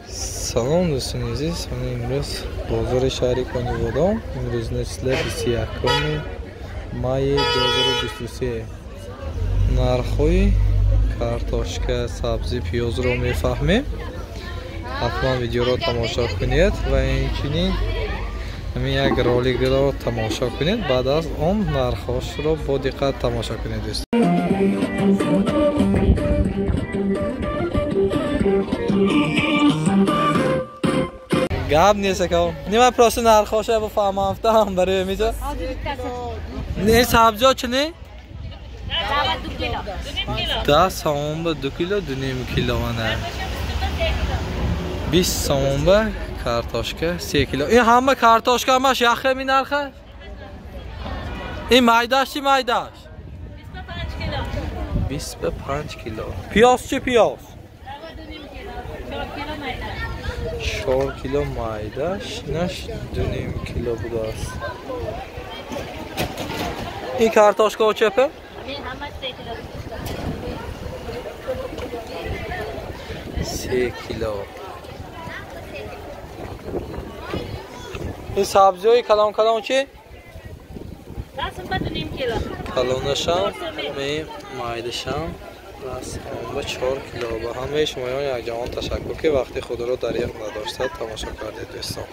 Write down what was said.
Салом, дӯстони азиз. Ман имрӯз бозори шаҳри Конибодом. Имрӯз числе 21 майи 2023. Нархҳои картошка, сабзӣ, пиёзро мефаҳмем. Ҳатман видеоро тамошо кунед ва инчунин ҳамин як роликро тамошо кунед. Баъд аз он нархҳошро бо диққат тамошо кунед, дӯстон. Гап нест, ака. Не, ман просто нархҳоша бифаҳмам, фаҳмам барои миҷа. Не, сабзиҳо чӣ не? 10 сомон ба 2 кило, 2,5 кило ана. 20 сомон ба картошка 3 кило. Ин ҳама картошка ҳамаш як хел нарха? Ин майдаш чӣ майдаш? 25 кило. Пиёз чӣ пиёз? 4 кило майдаш, инаш 2,5 кило будааст. Ин картошка чепа? 3 кило. Ин сабзиҳои калон калон чӣ? Калонашам, майдашам ба 4 кило. Ба ҳамаи шумоён якҷаҳон ташаккур, ки вақти худро дариқ надошта тамошо кардед, дӯстон.